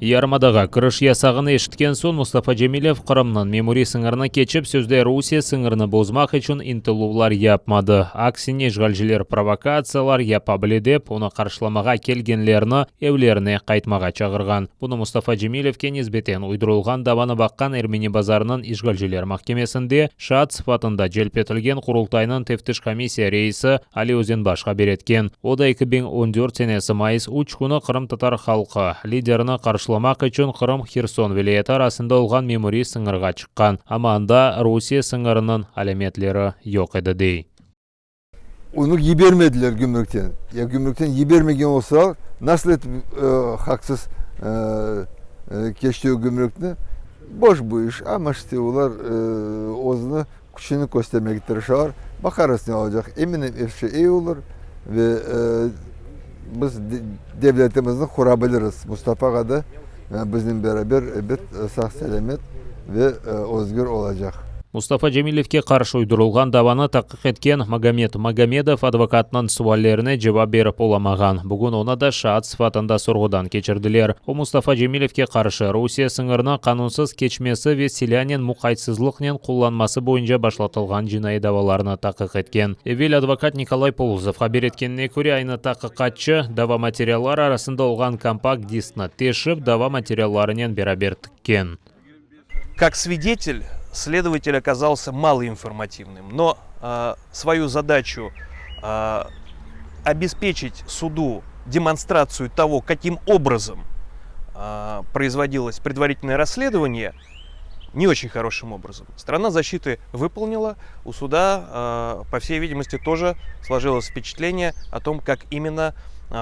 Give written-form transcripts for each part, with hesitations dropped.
Yarımadağa kiriş yasağını eşitken soñ Mustafa Cemilev Qırımnıñ memuriy sıñırını keçip, sözde Rusiye sıñırını bozmaq içün ıntıluvlar yapmadı. Aksine, işğalciler provokatsiyalar yapa bile dep, onı qarşılamağa kelgenlerni evlerine qaytmağa çağırğan. Bunı Mustafa Cemilevge nisbeten uydurılğan davanı baqqan Ermeni Bazarınıñ işğalciler mahkemesinde şaat sıfatında celp etilgen Qurultaynıñ teftiş komissiya reisi Ali Özenbaş haber etken. O da 2014 senesi mayıs 3 künü qırımtatar halqı liderini qarşılamaq içün Qırım-Herson vilâyeti arasında olğan memuriy sıñırğa çıqqan, amma anda Rusiye sıñırınıñ alâmetleri yoq edi, dey. Onı yibermediler gümrükten. Ya gümrükten yibermegen olsalar, nasıl etip haqsız keçti o gümrükni? Boş bu iş, amma işte olar özüni küçüni köstermege tırışalar. Baqarız ne olacaq. Eminim, er şey eyi olur ve biz devletimizni qura biliriz. Mustafa ağa da biznen beraber ebet sağ-selâmet ve özgür olacaq. Mustafa Cemilevge qarşı uydurılğan davanı taqiq etken Magomed Magomedov advokatnıñ suallerine cevap berip olamağan. Bugün onı da şaat sıfatında sorğudan keçirdiler. O, Mustafa Cemilevge qarşı Rusiye sıñırını qanunsız keçmesi ve silânen muqaytsızlıqnen qullanması boyunca başlatılğan cinaiy davalarnı taqiq etken. Evel advokat Nikolay Polozov haber etkenine köre, aynı taqiqatçı, dava materialları arasında olğan kompakt diskni teşip, dava materiallarınen beraber tikken. Kak svidetel, sledovatel okazalsâ maloinformativnım, no svoyu zadaçu obespeçit sudu demonstratsiyu togo, kakim obrazom proizvodilos predvaritelnoye rassledovaniye, ne oçen horoşim obrazom, strana zaşçity vıpolnila, u suda, po vsey vidimosti, тоже složilos vpeçatleniye o tom, kak imenno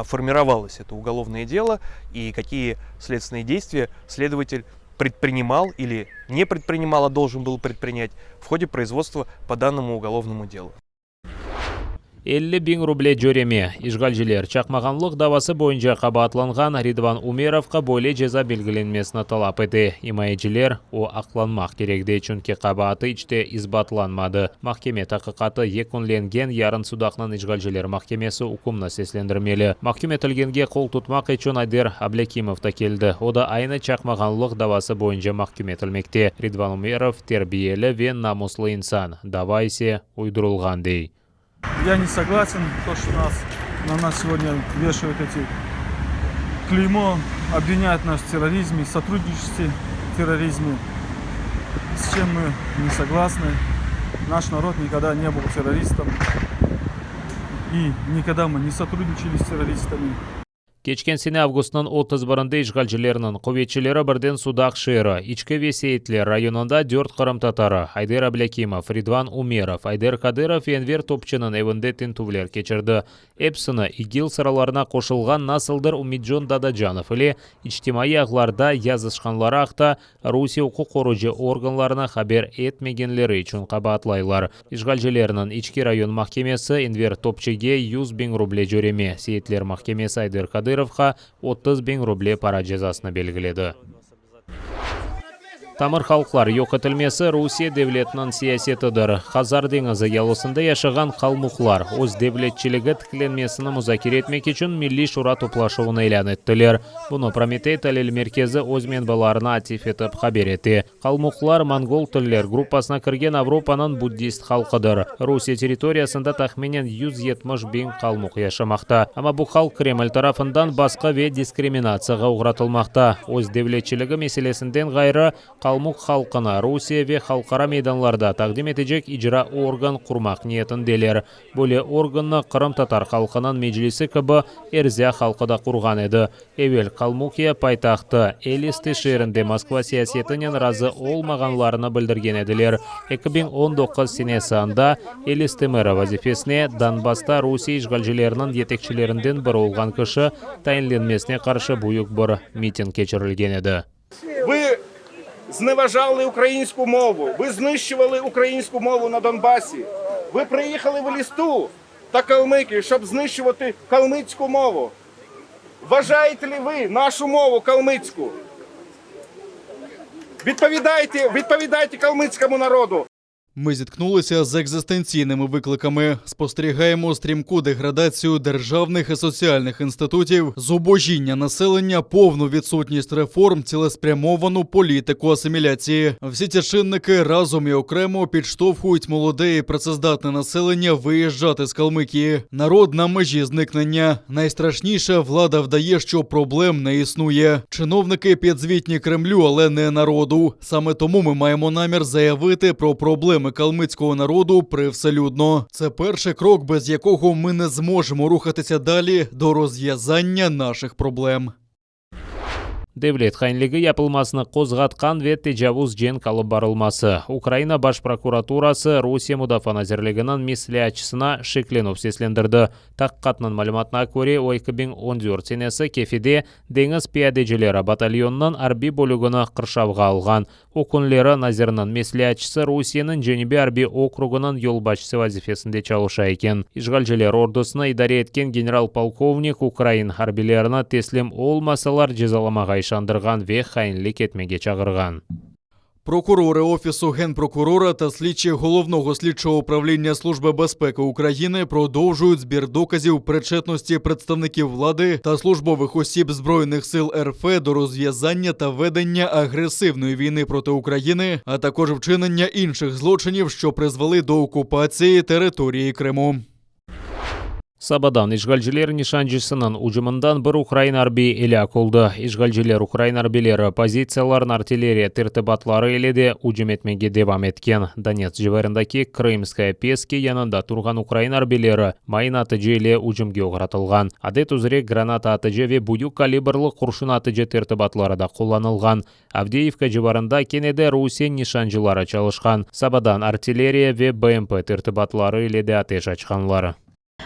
formirovalos eto ugolovnoye delo i kakiye sledstvennıye deystviya sledovatel predprinimal ili ne predprinimal, a doljen byl predprinyat v hode proizvodstva po dannomu ugolovnomu delu. 50 biñ ruble cöreme. İşğalciler çaqmağanlıq davası boyunca qabaatlanğan Ridvan Umerovqa böyle ceza belgilenmesini talap ete. İmayeciler, o aqlanmaq kerek dey, çünki qabaatı iç te isbatlanmadı. Mahkeme taqiqatı yekünlengen, yarın Sudaqnıñ işğalciler mahkemesi ükümni seslendirmeli. Mahküm etilgenge qol tutmaq içün Ayder Ablâkimov da keldi. O da aynı çaqmağanlıq davası boyunca mahküm etilmekte. Ridvan Umerov terbiyeli ve namuslı insan, dava ise uydurılğan, dey. Я не согласен, то, что нас, на нас сегодня вешают эти клеймо, обвиняют нас в терроризме, сотрудничестве в терроризме, с чем мы не согласны. Наш народ никогда не был террористом, и никогда мы не сотрудничали с террористами. Keçken sene avgustnıñ 31-inde işğalcilerniñ quvetçileri birden Sudaq şeeri, İçki ve Seyitler rayonında dört qırımtatarı, Ayder Ablâkimov, Ridvan Umerov, Ayder Kadırov ve Enver Topçınıñ evinde tintüvler keçirdi. Episini İGİL sıralarına qoşulğan nasıldır Ümidcon Dadacanov ile içtimaiy ağlarda yazışqanları aqta Rusiye uquq qorucı organlarına haber etmegenleri içün qabaatlaylar. İşğalcilerniñ İçki rayon mahkemesi Enver Topçige 100 biñ ruble cöreme, Seyitler mahkemesi Ayder Kadırovğa 30 biñ ruble para cezasını belgiledi. Tamır halqlar yoq etilmesi Rusiye devletiniñ siyasetidir. Hazar deñizi yalısında yaşağan qalmuqlar öz devletçiligi tiklenmesini muzakere etmek içün Milliy şura toplaşuvını ilân ettiler. Bunı Prometey talil merkezi öz menbalarına atif etip haber ete. Qalmuqlar mongol tiller gruppasına kirgen Avropanıñ buddist halqıdır. Rusiye territoriyasında tahminen 170 biñ qalmuq yaşamaqta. Amma bu halq Kreml tarafından basqı ve diskriminatsiyağa oğratılmaqta. Öz devletçiligi meselesinden ğayrı, qalmuq halqını Rusiye ve halqara meydanlarda taqdim etecek icra organ qurmaq niyetindeler. Böyle organnı Qırımtatar halqınıñ Meclisi kibi Erzâ halqı da qurğan edi. Evel Kalmukiya paytahtı Eliste şeerinde Moskva siyasetinen razı olmağanlarını bildirgen ediler. 2019 senesi anda Eliste meri vazifesine Donbassta Rusiye işğalcileriniñ yetekçilerinden biri olğan kişi tayinlenmesine qarşı büyük bir miting keçirilgen edi. Вы зневажали українську мову, ви знищували українську мову на Донбасі. Ви приїхали в Елісту та Калмикію, щоб знищувати калмицьку мову. Вважаєте ли ви нашу мову калмицьку? Відповідайте, відповідайте калмицькому народу. Ми зіткнулися з екзистенційними викликами. Спостерігаємо стрімку деградацію державних і соціальних інститутів, зубожіння населення, повну відсутність реформ, цілеспрямовану політику асиміляції. Всі ці чинники разом і окремо підштовхують молоде і працездатне населення виїжджати з Калмикії. Народ на межі зникнення. Найстрашніше влада вдає, що проблем не існує. Чиновники підзвітні Кремлю, але не народу. Саме тому ми маємо намір заявити про проблеми калмицького народу привселюдно. Це перший крок, без якого ми не зможемо рухатися далі до розв'язання наших проблем. Devlet hainligi yapılmasını qozğatqan ve tecavuz cenk alıp barılması. Ukraina Baş prokuraturası Rusiye Mudafaa nazirliginiñ mesleatçısına şeklenüv seslendirdi. Taqiqatnıñ malümatına köre, o 2014 senesi Kefede deñiz piyadecileri batalyonınıñ arbiy bölügini qırşavğa alğan. O künleri nazirniñ mesleatçısı Rusiyeniñ Cenübiy arbiy okrugınıñ yolbaşçısı vazifesinde çalışa eken. İşğalciler ordusını idare etken general-polkovnik ukrain arbiylerini teslim olmasalar cezalamağa işandırğan ve hainlik etmege çağırğan. Прокурори Офісу генпрокурора та слідчі головного слідчого управління Служби безпеки України продовжують збір доказів причетності представників влади та службових осіб збройних сил РФ до розв'язання та ведення агресивної війни проти України, а також вчинення інших злочинів, що призвели до окупації території Криму. Sabadan işğalciler nişancısınıñ ücüminden bir ukrain arbiyi elâk oldı. İşğalciler ukrain arbiyleri pozitsiyalarına artilleriya tertibatları ile de ücüm etmege devam etken. Donetsk civarındaki Krımskoye Peski yanında turğan ukrain arbiyleri mayın atıcı ile ücümge oğratılğan. Adet üzre granata atıcı ve büyük kalibrli qurşun atıcı tertibatları da qullanılğan. Avdeyevka civarında kene de Rusiye nişancıları çalışqan. Sabadan artilleriya ve BMP tertibatları ile de ateş açqanlar.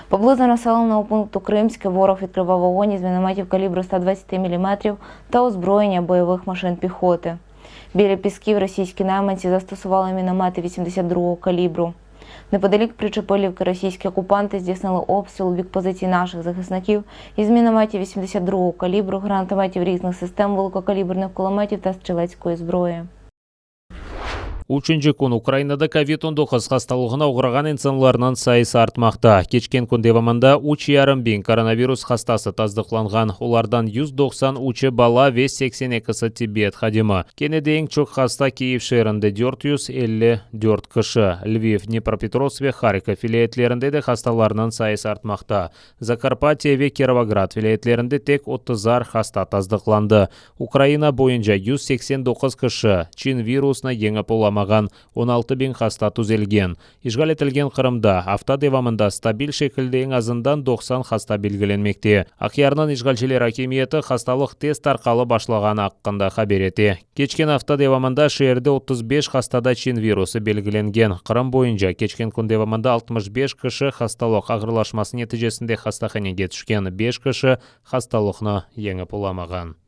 Поблизу населеного пункту Кримське ворог відкривав вогонь із мінометів калібру 120 мм та озброєння бойових машин піхоти. Біля Пісків російські найманці застосували міномети 82-го калібру. Неподалік Причепилівки російські окупанти здійснили обстріл у бік позицій наших захисників із мінометів 82-го калібру, гранатометів різних систем, великокаліберних кулеметів та стрілецької зброї. Üçünci kün Ukrainada Covid 19 hastalığına oğrağan insanlarnıñ sayısı artmaqta. Keçken kün devamında 3,5 biñ koronavirus hastası tasdıqlanğan, olardan 193-i bala ve 82-si tibbiyet hadimi. Kene de eñ çoq hasta Kiyev şeerinde 454 kişi. Lviv, Dnepropetrovsk ve Harkov vilâyetlerinde de hastalarnıñ sayısı artmaqta. Zakarpatye ve Kirovograd vilâyetlerinde tek otuzar hasta tasdıqlandı. Ukraina boyunca 189 kişi Çin virusını yeñip olamağan, 16 biñ hasta tüzelgen. İşğal etilgen Qırımda afta devamında stabil şekilde eñ azından 90 hasta belgilenmekte. Aqyarnıñ işğalciler akimiyeti hastalıq tez tarqalıp başlağanı aqqında haber ete. Keçken afta devamında şeerde 35 hastada Çin virusı belgilengen. Qırım boyunca keçken kün devamında 65 kişi hastalıq ağırlaşması neticesinde hastahanege tüşken, 5 kişi hastalıqnı yeñip olamağan.